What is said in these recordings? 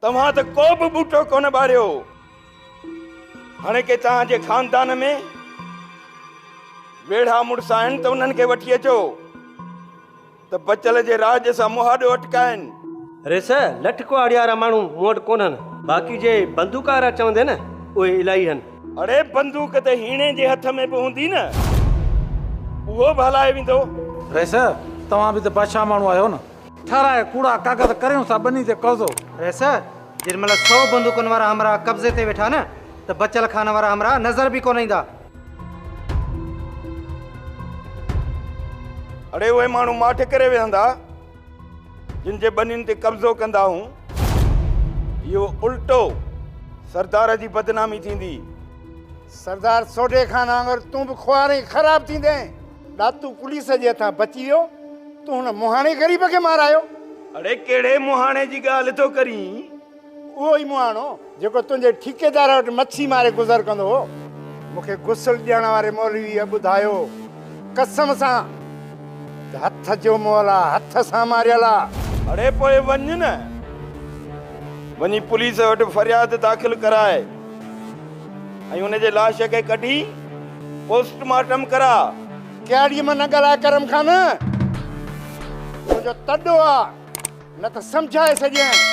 توهان ته ڪو به ٻوٽو ڪونه ٻاريو. هاڻي ڪي توهان جي خاندان ۾ ويڙها مڙس آهن ته انهن کي وٺي اچو ته بچل جي راڄ سان مهاڏو اٽڪائين. ريس، لٺ ڪهاڙي وارا ماڻهو مون وٽ ڪونهن، باقي جي بندوق وارا چوندين نه، اهي الاهي هن. اڙي بندوق ته هيڻي جي هٿ ۾ به هوندي نه، اهو به هلائي ويندو. ريس، توهان به ته بادشاهه ماڻهو آهيو نه. ٺهرائي ڪوڙا ڪاغذ ڪريون ٿا ٻني تي قبضو. رئيس، جيڏي مهل سو بندوقن وارا همراهه قبضي تي ويٺا نه ته بچل خان وارا همراهه نظر به ڪونه ايندا. اڙي اهي ماڻهو ماٺ ڪري ويهندا جن جي ٻنين تي قبضو ڪندا هون. اهو الٽو سردار جي بدنامي ٿيندي. سردار سوڍي خان وانگر تون به خوار ۽ خراب ٿيندين. ڏاتو پوليس جي هٿان بچي ويو، تون هن مهاڻي غريب کي مارايو. اڙي ڪهڙي مهاڻي جي ڳالهه ٿو ڪرين؟ اهو ئي مهاڻو جيڪو تنهنجي ٺيڪيدار وٽ مڇي ماري گذر ڪندو هو. مون کي غسل ڏيڻ واري مولويء ٻڌايو، قسم سان ته هٿ جو مئل آ، هٿ سان ماريل آ. اڙي پوء وڃ نه، وڃي پوليس وٽ فرياد داخل ڪراء ۽ ان جي لاش کي ڪڍي پوسٽ مارٽم ڪراء. ڪهاڙيء مان نه ڳالهاء ڪرم خان، تنهنجو تڏو آ، نه ته سمجهائي ڇڏيانء.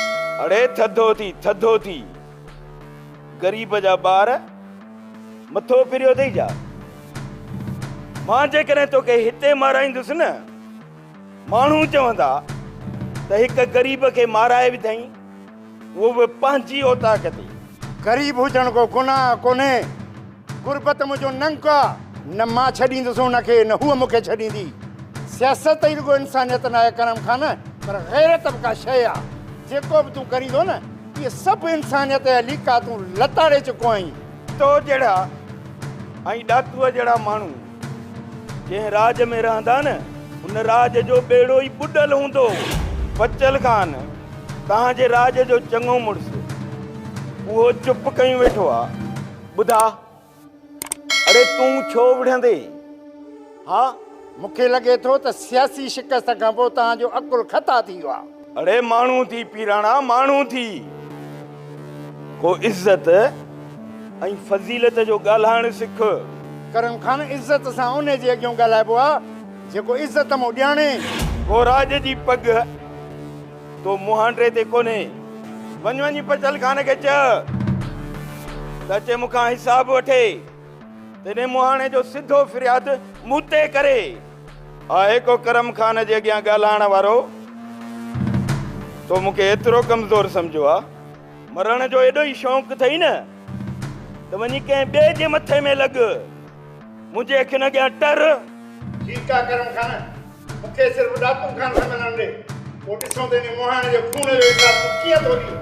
اڙي ٿڌو ٿي، ٿڌو ٿي، غريب جا ٻار، مٿو ڦريو اٿئي ڇا؟ مان جيڪڏهن توکي هتي مارائيندس نه، ماڻهو چوندا ته هڪ غريب کي مارائي وڌائين، اهو به پنهنجي اوطاق تي. غريب هجڻ ڪو گناهه ڪونهي. غربت منهنجو ننگ آ، نه مان ڇڏيندس ان کي، نه هوء مون کي ڇڏيندي. سياست ئي رڳو انسانيت ناهي ڪرم خان، پر غيرت به ڪا شيء آ. جيڪو به تون ڪرين ٿو نه، اهي سڀ انسانيت جا ليڪا تون لتاڙي چڪو آهين. تو جهڙا ۽ ڏاتوء جهڙا ماڻهو جنهن راڄ ۾ رهندا نه، ان راڄ جو ٻيڙو ئي ٻڏل هوندو. بچل خان توهان جي راڄ جو چڱو مڙس، اهو چپ ڪيون ويٺو آ. ٻڌاء، اڙي تون ڇو وڙهندين؟ ها، مون کي لڳي ٿو ته سياسي شڪست کان پوء توهان جو عقل خطا ٿي ويو آ. اڙي ماڻهو ٿي پيراڻا، ماڻهو ٿي. ڪو عزت ۽ فضيلت جو ڳالهائڻ سک. ڪرم خان، عزت سان انهي جي اڳيون ڳالهائبو آ، جيڪو عزت مون ڄاڻي. ڪو راڄ جي پڳ تو مهانڊي تي ڪونهي. وڃ وڃي بچل خان کي چئه ته اچي مون کان حساب وٺي. تڏهن مهاڻي جو سڌو فرياد مون تي ڪري. آهي ڪو ڪرم خان جي اڳيان ڳالهائڻ وارو؟ تو مون کي ايترو ڪمزور سمجهيو آ؟ مرڻ جو ايڏو ئي شوق اٿئي نه ته وڃي ڪنهن ٻئي جي مٿي ۾ لڳ. منهنجي اکين اڳيان ٽر. ٺيڪ آ ڪرم خان، مون کي صرف ڏاتون خان سان ملڻ ڏي، پوء ڏسون ته انهي مهاڻي جي خون جو حساب تون ڪيئن ٿو ڏين.